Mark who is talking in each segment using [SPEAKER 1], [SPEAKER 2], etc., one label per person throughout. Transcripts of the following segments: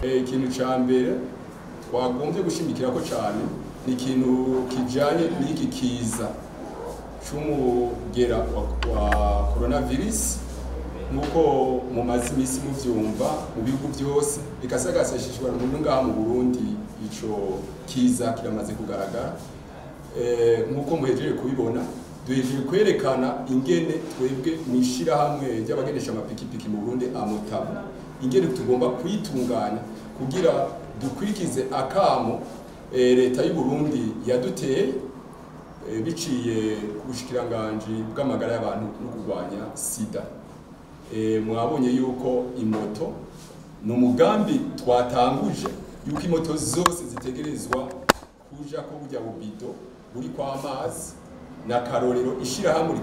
[SPEAKER 1] Ikintu ca mbere twagombye gushimikirako cane ni ikintu kijanye n'iki kiza c'umugera wa coronavirus, nk'uko mumaze imisi muvyumva mu bihugu byose bikasagasashishwa mu ngaha mu Burundi. Ico kiza kiramaze kugaragara. Nk'uko muhejeje kubibona, duhejeje kwerekana ingene twebwe mw'ishirahamwe ry'abagendesha amapikipiki mu Burundi AMOTABU, ingene tugomba kwitunganya kugira dukurikize akamo leta y'u Burundi yaduteye biciye ku bushikiranganji bw'amagara y'abantu no kurwanya sida. Mwabonye yuko imoto ni umugambi twatanguje, yuko imoto zose zitegerezwa kuja ko burya bubido buri kwa amazi na karorero, ishirahamwe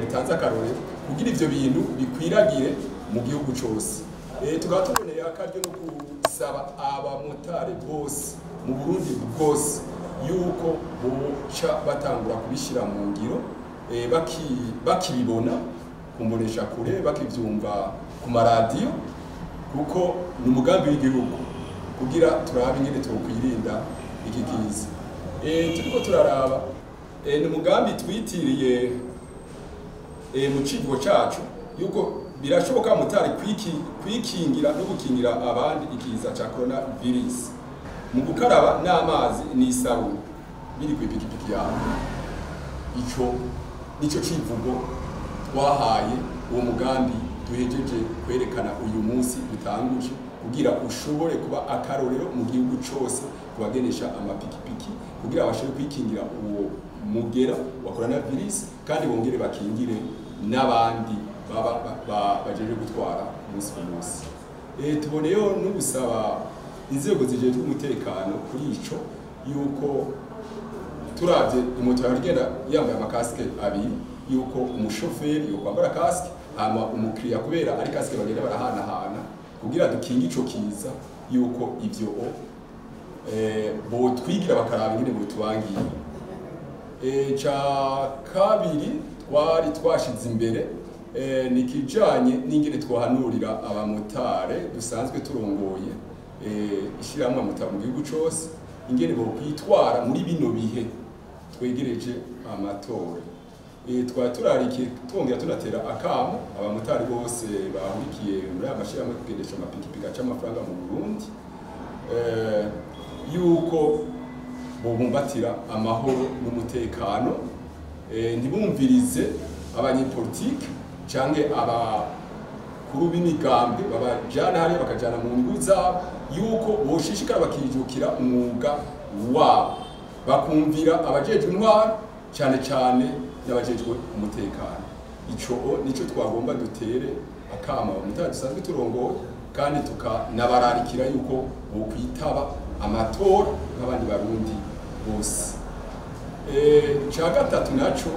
[SPEAKER 1] ritanze akarorero kugira ivyo bintu bikwiragire mu gihugu cose. Tukaba tuboneye akaryo no gusaba abamotari bose mu Burundi bwose yuko boca batangura kubishyira mu ngiro, bakibibona kumbonesha kure, bakivyumva ku maradiyo, kuko ni umugambi w'igihugu kugira turabe ingene twokwirinda iki kiza. Turiko turaraba, ni umugambi twitiriye mu civugo cacu yuko birashoboka mutari kwikingira no gukingira abandi ikiza ca coronavirus mu gukaraba n'amazi n'isabuni biri kw'ipikipiki yawe. Ico nico civugo twahaye uwo mugambi duhejeje kwerekana uyu munsi dutanguje, kugira ushobore kuba akarorero mu gihugu cose kubagenesha amapikipiki, kugira bashobore kwikingira uwo mugera wa coronavirus kandi bongere bakingire n'abandi baba bajeje gutwara umunsi ku munsi. Tuboneyeho no gusaba inzego zijejwe umutekano kuri ico, yuko turavye imoto yawe igenda yambaye amakasike abiri, yuko umushoferi yokwambara kasike hama umukiriya, kubera ari kasike bagenda barahanahana kugira dukinge ico kiza, yuko ivyo botwigira bakaraba ingene botubangiye. Ca kabiri twari twashize imbere ni kijanye n'ingene twahanurira abamotare dusanzwe turongoye ishirahamwe AMOTABU mu gihugu cose, ingene bokwitwara muri bino bihe twegereje amatora. Twari turarikiye twongera tunatera akamo abamotari bose bahurikiye muri aya mashirahamwe kugendesha amapikipiki aca amafaranga mu Burundi, yuko bobumbatira amahoro n'umutekano, ntibumvirize abanyepolitike canke abakuru b'imigambwe babajana hariya bakajana mu nyungu zabo, yuko boshishikara bakijukira umwuga wabo, bakumvira abajejwe intwaro cane cane n'abajejwe umutekano. Ico nico twagomba dutere akama abamotari dusanzwe turongoye, kandi tukanabararikira yuko bokwitaba amatora nk'abandi Barundi bose. Ica gatatu naco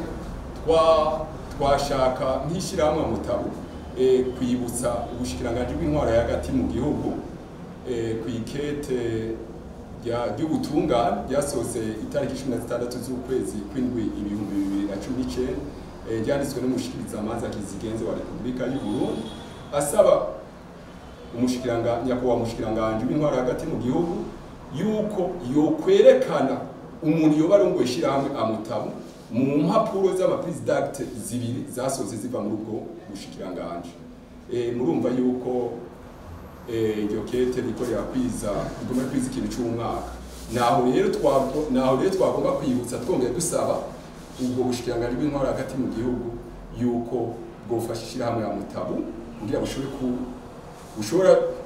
[SPEAKER 1] twashaka nk'ishirahamwe AMOTABU kwibutsa ubushikiranganji bw'intwaro hagati mu gihugu kw'ikete ry'ubutungane ryasohotse itariki 16 z'ukwezi kw'indwi 2019, ryanditswe n'umushikirizamanza Kizigenza wa Repubulika y'u Burundi, asaba nyakubahwa umushikiranganji w'intwaro hagati mu gihugu yuko yokwerekana umuntu yoba arongoye ishirahamwe AMOTABU mu mpapuro z'ama prise d'acte zibiri zasohotse ziva muri ubwo bushikiranganji. Murumva yuko iryo kete riko rirakwiza, rigomba kwiza ikintu c'umwaka. Naho rero twagomba kwibutsa twongera dusaba ubwo bushikiranganji bw'intwaro hagati mu gihugu yuko bwofasha ishirahamwe AMOTABU kugira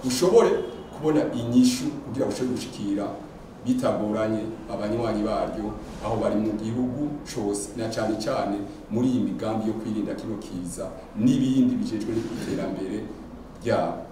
[SPEAKER 1] bushobore kubona inyishu, kugira bushobore gushikira bitagoranye abanywanyi baryo aho bari mu gihugu cose, na cane cane muri iyi migambi yo kwirinda kino kiza n'ibindi bijejwe n'iterambere ryabo.